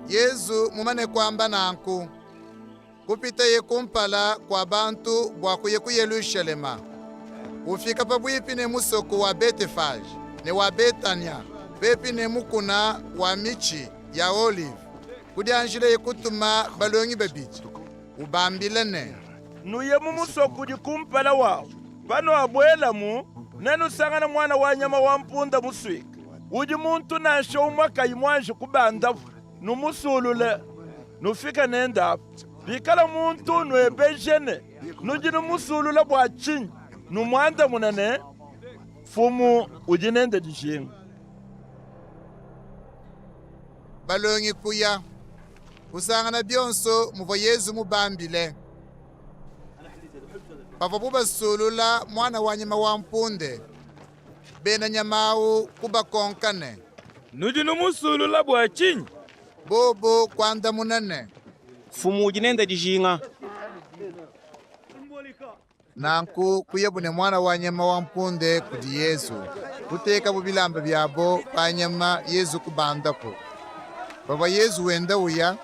Yezu mumane kuamba nanku, kupitaye kumpala kua bantu bua kuya ku Yelushalema. Ufika pabuipi ne musoko wa Betefaje ne wa Betania, pepi ne mukuna wa mitshi ya olive, kudianjilaye kutuma balongi babidi, ubambila ne, Nuye mu musoko udi kumpala wawu. Panuabuelamu, nenusangane muana wa nyama wa mpunda musuika, udi muntu nansha umue kayi muanji kubandapu. Numusulule, nufike nende apa. Bikala muntu unuebeje ne, Nudi numusulula bua tshinyi? Numuandamune ne, Mfumu udi nende dijinga. Balongi kuya, kusangana bionso muvua Yezu mubambile. Pavuabu basulula muana wa nyama wa mpunde, bena nyama awu kubakonka ne. Nudi numusulula bua tshinyi? Bobu kuandamuna ne. Mfumu udi nende dijinga. Nanku kuyabu ne muana wa nyama wa mpunde kudi Yezu. Kutekabu bilamba biabu pa nyama, Yezu kubandapu. Pavua Yezu wenda uya,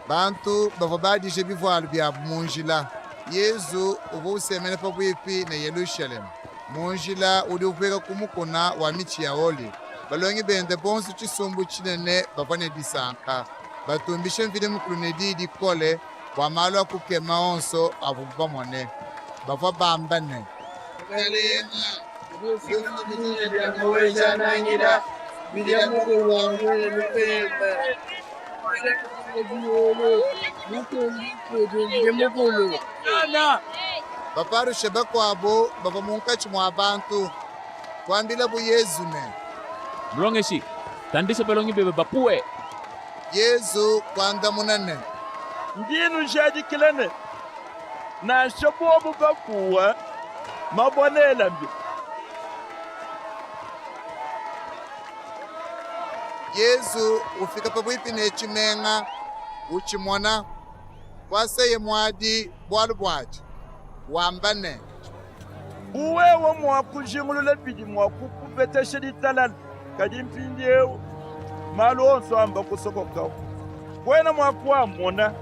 bantu bavua badija bivualu biabu mu njila. Yezu uvua usemena pabuipi ne Yelushalema, mu njila udi upueka ku mukuna wa mitshi ya olive. Balongi bende bonsu tshisumbu tshinene bavua ne disanka, batumbisha Mvidi Mukulu ne diyi dikole bua malu a kukema onso avuabu bamone. Bavua bamba ne. Mukalenga, udi ufika mu dina dia Maweja-Nangila, Mvidi Mukulu wa muenu pebe. Baparushe bakuabu bavua munkatshi mua bantu, kuambilabu Yezu ne. Mulongeshi, tandisha balongi bebe bapuwe! Yezu kuandamuna ne. Ndi nnujadikila ne, nansha bobu bapuwa, mabue neele mbila. Yezu ufika pabuipi ne tshimenga, utshimona, kuasaye muadi bualu buatshi, wamba ne. Bu wewe mua kujingulula bidi mua kukupetesha ditalala! Kadi mpindiewu malu onsu amba kusokokawu, kuena mua kuamona.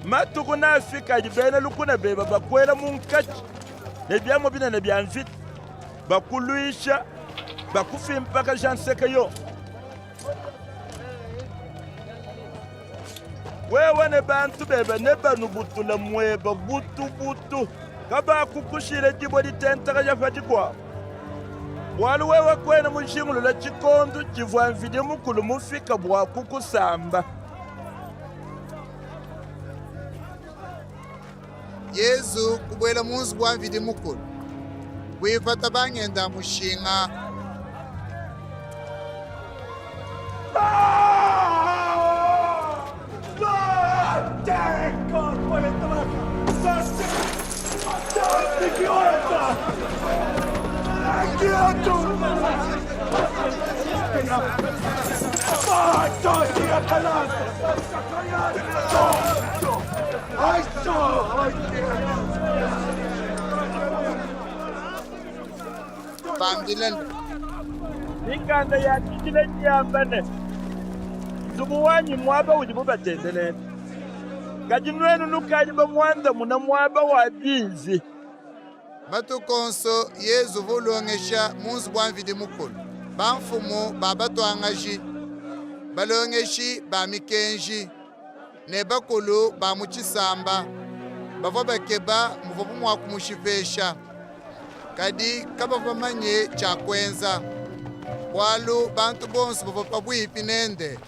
Matuku neafike adi bena lukuna bebe bakuela munkatshi ne biamua binene bia mvita, bakuluisha, bakufimpakaja nseke yonsu. Wewe ne bantu bebe nebanubutule muebe butubutu. Kabakukushila dibue ditentakaja pa dikuabu, bualu wewe kuena mujingulule tshikondu tshivua Mvidi Mukulu mufike bua kukusamba. Yezu kubuela mu nzubu wa Mvidi Mukulu, kuipata bangenda mushinga. Bambile ne. Mikanda ya tshijila idi yamba ne, Nzubu wanyi mmuaba udibu batendelela. Kadi nuenu nukadi bamuandamuna muaba wa bivi. Matuku onso Yezu uvua ulongesha mu nzubu wa Mvidi Mukulu. Bamfumu ba batuangaji, balongeshi ba mikenji, ne bakulu ba mu tshisamba bavua bakeba muvuabu mua kumushipesha. Kadi kabavua bamanye tshia kuenza, bualu bantu bonsu bavua pabuipi nende,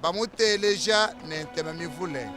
bamuteleja ne ntema mivule.